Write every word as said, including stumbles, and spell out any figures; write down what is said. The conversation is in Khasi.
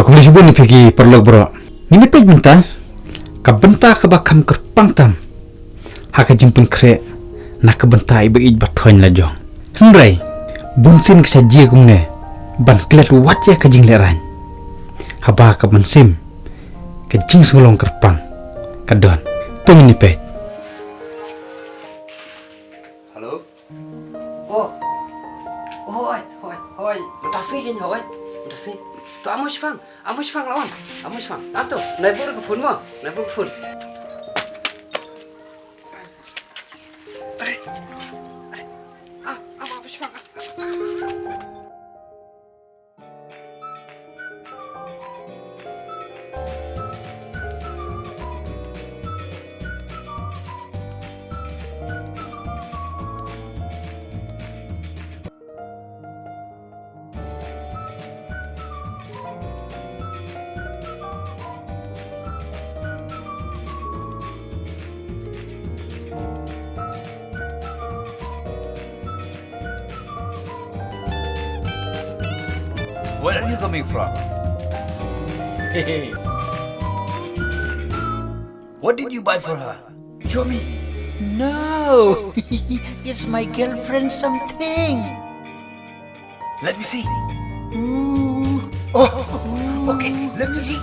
Kumne shibun ïa phi ki paralok baroh. Ngin ïa peit mynta ka bynta kaba kham kyrpang tam ha ka jingpynkhreh na ka bynta i ba ïeit ba thoiñ la jong. Hynrei bunsien ka sa jia kumne ban klet wat ïa ka jinglehrain. Haba ka mynsiem ka jingsngew long kyrpang ka don. To ngin ïa peit. Hello? Oh. Hoi, hoi, hoi. Mynta sngi keiñ hoi. Mynta sngi. To amo shipang. Amo shipang lawan. Amo shipang. Ato, nai bor ka phone mo. Nai bor ka phone. Are. Are. Ah, amo, amo shipang. Where are you coming from? What did you buy for her? Show me. No, it's my girlfriend something. Let me see. Ooh. Oh, okay, let me see.